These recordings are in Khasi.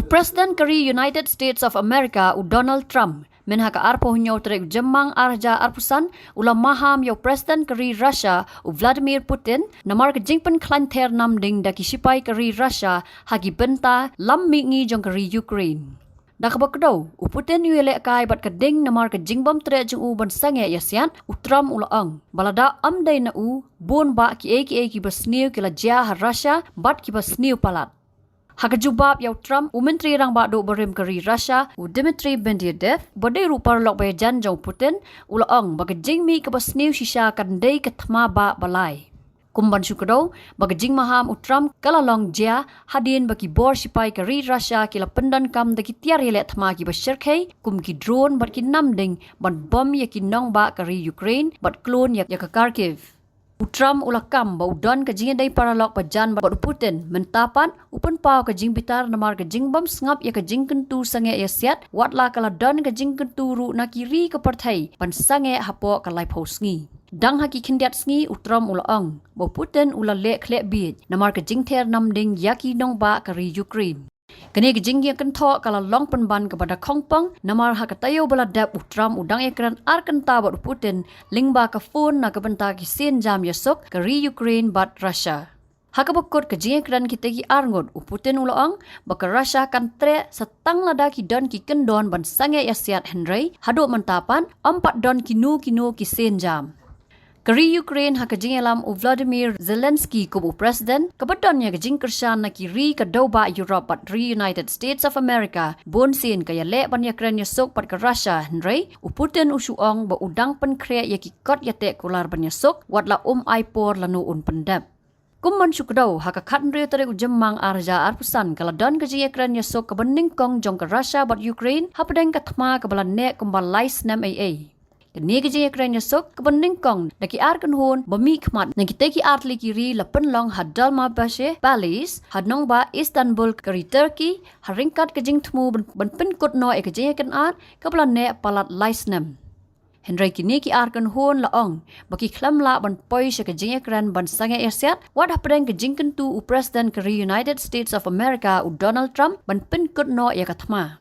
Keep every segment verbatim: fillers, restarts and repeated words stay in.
President ka ri United States of America u Donald Trump mynha ka arphew hynñiew tarik u Jymmang ar hajar arphew san u la maham ïa u President ka ri Russia u Vladimir Putin namar ka jingpynkhlaiñ ther namding da ki sipai ka ri Russia ha ki bynta lam mihngi jong ka ri Ukraine. Da kaba kdew, u Putin u ïalehkai bad ka ding namar ka jingbym treh jong u ban sangeh ïasiat, u Trump u la ong ba lada ym dei na u, bun bah kiei kiei kiba sniew ki la jia ha Russia bad kiba sniew palat. Ha ka jubab ïa u Trump, u Myntri Rangbah Duh barim ka ri Russia u Dmitry Medvedev, ba dei ruh paralok ba ïajan jong u Putin, u la ong ba ka jingmih kaba sniew shisha kan dei ka thma bah ba lai. Kum ban shu kdew, ba ka jingmaham u Trump ka la long jia hadien ba ki bor sipai ka ri Russia ki la pyndonkam da ki tiar ïaleh thma kiba shyrkhei kum ki drone bad ki namding ban bom ïa ki nongbah ka ri Ukraine bad klun ïa, ïa ka Kharkiv. U Trump u la kam ba u don ka jingïadei paralok ba jan bad u Putin, mynta pat u pynpaw ka jingbitar namar ka jingbym sngap ïa ka jingkyntu sangeh ïasiat, wat la ka la don ka jingkyntu ruh na ki ri ka pyrthei ban sangeh hapoh ka laiphew sngi. Dang ha ki khyndiat sngi, u Trump u la ong ba u Putin u la leh khleh bieit namar ka jingther namding ïa ki nongbah ka ri Ukraine. Kane ka jingïakynthoh ka la long pynban kaba da khongpong namar ha ka taïew ba la dep u Trump u dang ïakren ar kynta bad u Putin lyngba ka phone na ka bynta ki sienjam ïasuk ka ri Ukraine bad Russia. Ha kaba kut ka jingïakren kitei ki arngut, u Putin u la ong ba ka Russia kan treh sa tang lada ki don ki kyndon ban sangeh ïasiat, hynrei haduh mynta pat ym pat don kino kino ki sienjam. Ka ri Ukraine ha ka jingïalam u Vladimir Zelensky kum u President, kaba don ïa ka jingkyrshan na ki ri ka dewbah Europe bad ri United States of America, bun sien ka ïaleh ban ïakren ïasuk bad ka Russia, hynrei u Putin u shu ong ba u dang pynkhreh ïa ki kot ïateh kular ban ïasuk, wat la um ai por lano un pyndep. Kum ban shu kdew, ha ka khathynriew tarik u Jymmang ar hajar arphew san ka la don ka jingïakren ïasuk kaba nyngkong jong ka Russia bad Ukraine hapdeng ka thma kaba la neh kumba lai snem ei ei. Kane ka jingïakren ïasuk kaba nyngkong da ki ar kynhun ba mihkhmat na kitei ki ar tylli ki ri la pynlong ha Dolmabahce Palace ha nongbah Istanbul ka ri Turkey, ha ryngkat ka jingthmu ban, ban pynkut noh ïa ka jingïakynad kaba la neh palat lai snem. Hynrei kine ki ar kynhun la ong ba ki khlem lah ban poi sha ka jingïakren ban sangeh ïasiat wat hapdeng ka jingkyntu u President ka ri United States of America u Donald Trump ban pynkut noh ïa ka thma.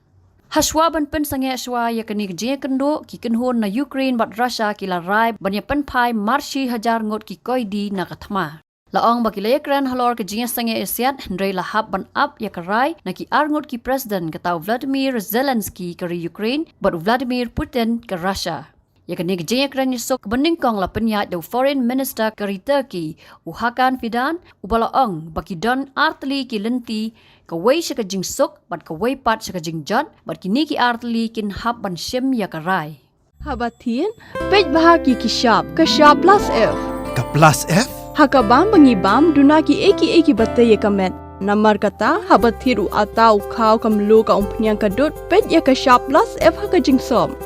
Hashwa ban pynsangeh shwa ïa kane ka jingïakynduh, ki kynhun na Ukraine bad Russia ki la rai ban ïa pynphai mar shi hajar ngut ki koidi na ka thma. La ong ba ki la ïakren halor ka jingïasangeh ïasiat, hynrei la hap ban ap ïa ka rai na ki arngut ki president, kata u Vladimir Zelensky ka ri Ukraine bad u Vladimir Putin ka Russia. Ïa kane ka jingïakren ïasuk kaba nyngkong la pynïaid da u Foreign Minister ka ri Turkey, u Hakan Fidan, uba la ong ba ki don ar tylli ki lynti, kawei sha ka jingsuk bad kawei pat sha ka jingjot, bad kine ki ar tylli kin hap ban shim ïa ka rai. Haba thied, peit bha ki ki shap, ka shap plus F. Ka plus F? Ha ka bam ba ngi bam, duna ki ei ki ei kiba tei ïa ka met. Namar kata, haba thied u atta, u khaw, ka mluh, ka umphniang, ka dud, peit ïa ka shap plus F ha ka jingsop.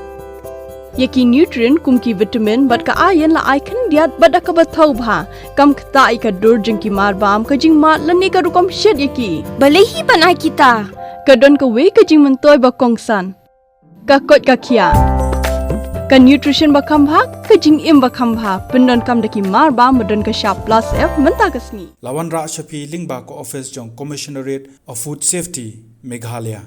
Ïa ki nutrient kum ki vitamin bad ka iron la ai khyndiat bad da kaba thaw bha. Kam ktah ïa ka dur jong ki mar bam, ka jingmad lane ka rukom shet ïa ki. Balei hi ban ai kita? Ka don kawei ka jingmyntoi ba kongsan. Ka koit ka khiah. Ka nutrition ba kham bha, ka jingim ba kham bha, pyndonkam da ki mar bam ba don ka shap plus F mynta ka sngi. La wanrah sha phi lyngba ka office jong Commissionerate of Food Safety, Meghalaya.